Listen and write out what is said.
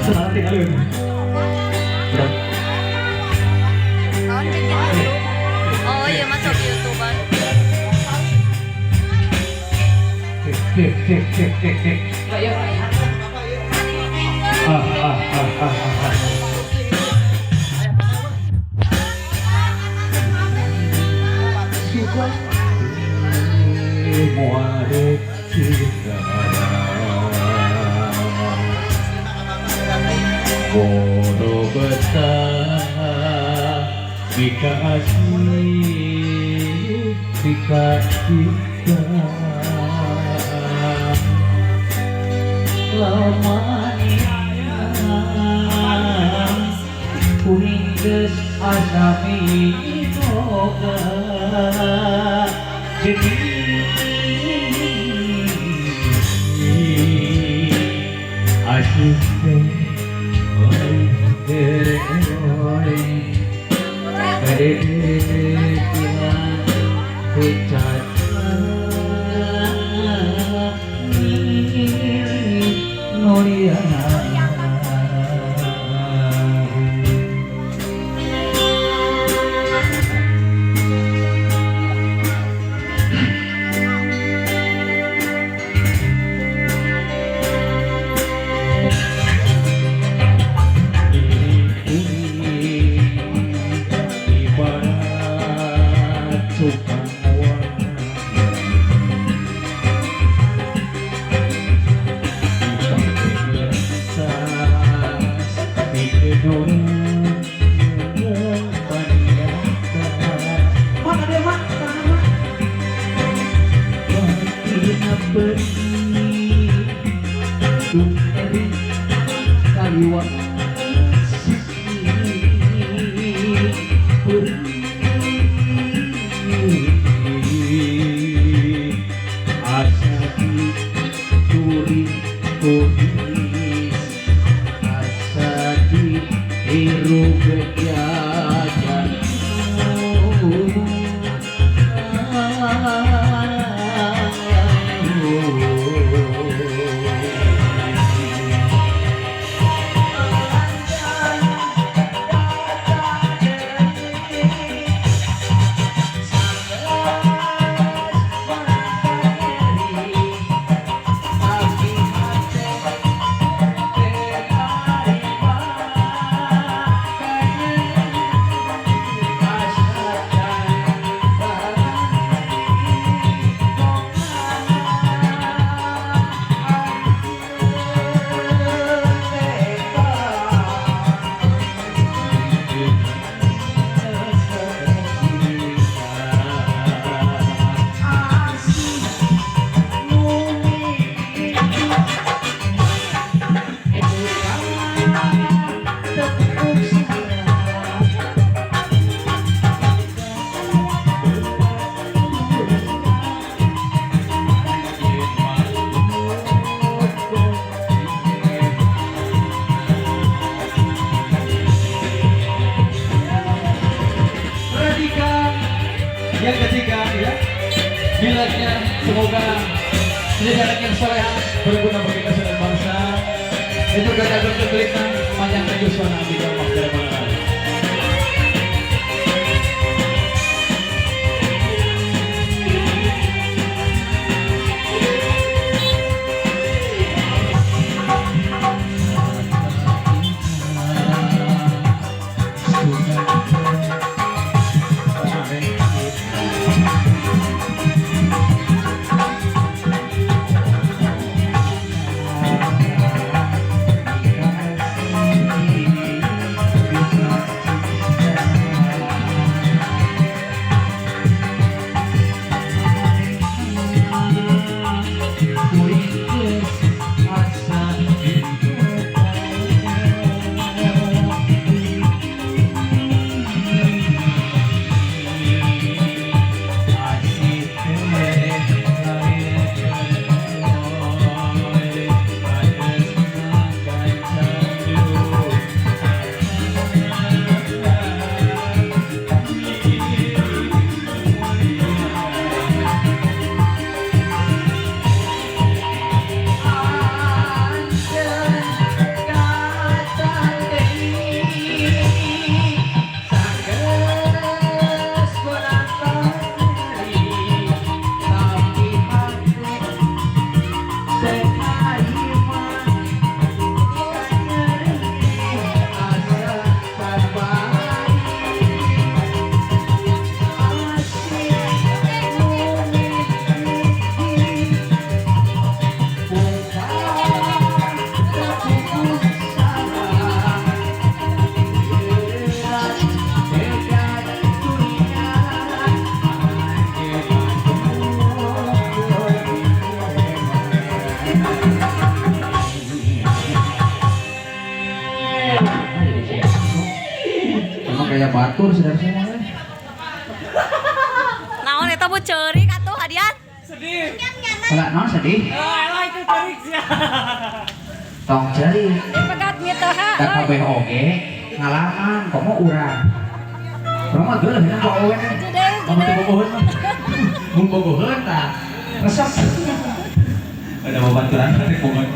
Senang tinggalin. Udah. Tahun bikin YouTube. Oh iya masuk YouTuber. Cek cek cek cek cek. Ah ah ah ah ah. Suka muarek cinta bodoh betah dikasih dikasih lamanya kuring geus asa mitoga jadi asik teh oi oi Yang ketiga ya, bilangnya semoga menjadi anak yang soleha, berguna bagi nusa dan bangsa. Itu kata berkekelita panjang yuswana di dalam. Gaya batur sudah semua. Naon eta, Bu, ceurik atuh hadiah? Sedih. Kalau naon sedih? Oh, elah itu ceurik sih. Tong ceurik. Pegat mitoha. Da kabeh oge ngalaman, komo urang. Urang mah geuleuh ku awewe. Kamu teu bogoheun mah. Mun bogoheun tah resep. Ada babaturan nanti bogoheun.